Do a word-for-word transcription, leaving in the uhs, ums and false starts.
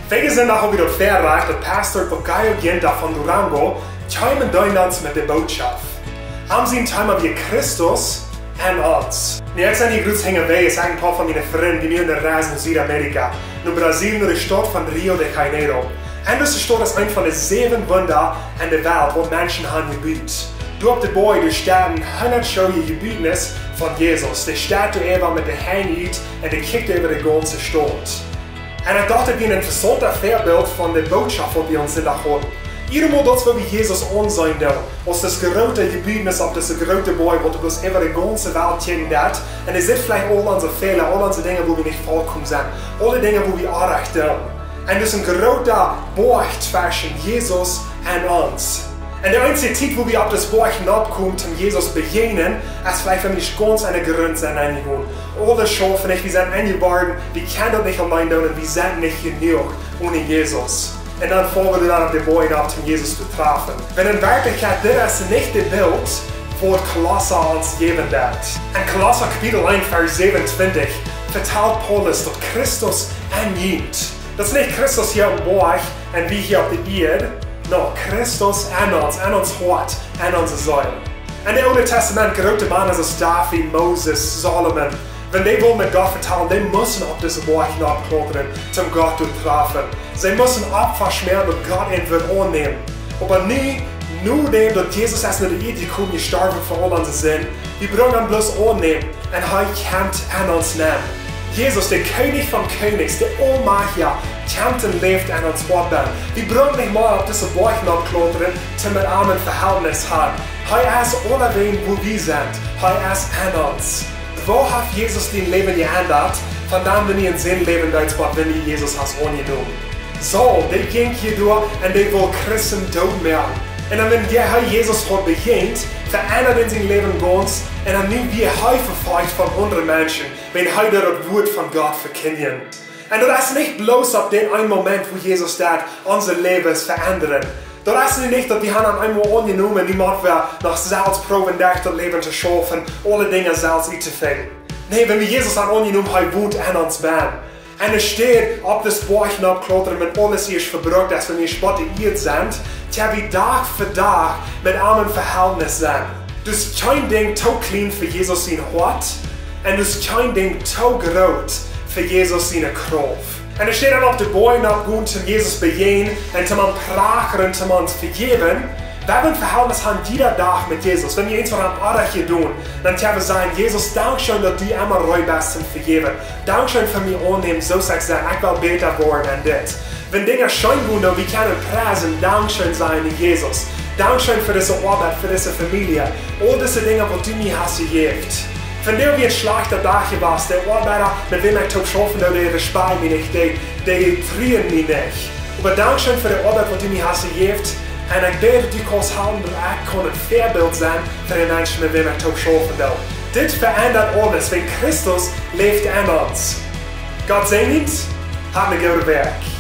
Vejje Sindach hab wie daut Verrajcht, daut Pastor Tocayo Guienta von Durango kjeem un deend ons met de Bootschoft. Am sien Thema wia Christus en ons. Nu, ekj sie nich groot hinjawäajes, ekj un een poa von miene Frind, dee nu en de Reis no Südamerika, no Brasil, no de Staut von Rio de Janeiro. Un dise Staut es eent von de säwen Wunda en de Welt, waut Menschen haben jebut. Doa opp de Boaj, doa steit een hundat Joa Jebätnis von Jesus. Dee steit doa äwa met de Henj ut un dee kjikjt äwa de gaunze Staut. Un ekj docht, daut wia een interessauntet Väabilt von de Bootschoft, waut wie aun Sindach hauden. Eenmol daut, woo wie Jesus aunseenen doonen, aus daut groote Jebätnis opp dise groote Boaj, waut bloos äwa de gaunze Welt kjikjen deit, un hee sitt veleicht aul onse Fäla, aul onse Dinja, woo wie nich vollkomen sent, aule Dinja, woo wie Onrajcht doonen. Un daut es een groota Boaj tweschen Jesus un ons. Un de eensje Tiet, woo wie opp disen Boaj nopp komen, om Jesus bejäajnen, es veleicht, wan wie gaunz aun de Grenz sent aunjekomen. Aule Schaufen nich, wie sent aunjeworden, wie kjennen daut nich auleen doonen un wie sent nich jenuach onen Jesus. Un dan foll wie dan opp de Boaj nopp, om Jesus to träfen. Wan en Werkjlichkjeit, dit es nich daut Bilt, waut Kolossa ons jäwen deit. En Kolossa Kapitel eent, Varsch säwenuntwintich, vetalt Paulus, daut Christus en junt. Daut es nich Christus hia oppem Boaj un wie hia opp de Ieed. Nä, Christus en ons, en ons Hoat, en onse Seel. En daut Oole Tastament, groote Mana aus David, Moses, Salomo, wan dee wullen met Gott vetalen, dee musten opp disen Boaj nopp klautren, om Gott to träfen. See musten Opfa schmäaren, daut Gott an wudd aunnämen. Oba nu, nu daut Jesus es no de Ieed jekomen, jestorwen fa aul onse Sind, wie bruken am bloos aunnämen un hee kjemt en ons nenn. Jesus, de Kjennich von Kjennichs, de Aulmajchtja, kjemt un läft en ons Hoat. Wie bruken nich mea opp disen Boaj nopp klautren, om met am een Vehältnis haben. Hee es aulawäajen, wua wie sent. Hee es en ons. Woo haft Jesus dien Läwen jeendat, von dan, wan du en Sind läwen deetst, bat wan du Jesus hast aunjenomen? Saul, dee jinkj hia derch un dee wull Christen doot moaken. Un dan, wan hee Jesus haud bejäajent, veendat hee sien Läwen gaunz, un dan nu wia hee vefolcht von aundre Menschen, wan hee deed daut Wuat von Gott vekjindjen. Un daut es nich bloos opp dän eenen Moment, wua Jesus deed onse Läwes veendren. Daut es nu nich, daut wie haben am eemol aunjenomen, nu motten wie noch selfst proowen, derch daut Läwen to schaufen, aule Dinja selfst uttofinjen. Nä, wan wie Jesus haben aunjenomen, hee wont en ons bennen. Un enne Städ opp disen Boaj nopp klautren, wan aules ieescht vebrukt es, wan wie ieescht bott de Ieed sent, kjenn wie Dach fa Dach met am en Vehältnis sennen. Daut es kjeen Dinkj too kjlien fa Jesus sien Hoat, un daut es kjeen Dinkj too groot fa Jesus siene Krauft. Un enne Städ opp disen Boaj nopp gonen, om Jesus bejäajnen un om am prachren, om am vejäwen, wan wie en Vehältnis haben, jieda Dach met Jesus, wan wie eent waut haben Onrajcht jedonen, dan kjenn wie sajen: Jesus, dankscheen, daut du emma reed best toom vejäwen. Dankscheen fa mie aunnämen, soo aus ekj sie. Ekj well bäta woaren en dit. Wan Dinja scheen gonen, dan wie kjennen priesen, dankscheen sajen, Jesus. Dankscheen fa dise Oabeit, fa dise Famielje. Aul dise Dinja, waut du mie hast jejäft. Wan du wia een schlajchta Dach jewast, de Oabeida, met wäm ekj toop schaufen deed, dee respakjten mie nich, dee, dee truwen mie nich. Oba dankscheen fa de Oabeit, waut du mie hast jejäft. Un ekj bäd, daut du kaust halpen, daut ekj kaun een Väabilt sennen fa de Menschen, met wäm ekj toop schaufen deed. Dit veendat aules, wan Christus läft en ons. Gott säajen, hab eene goode Wäakj.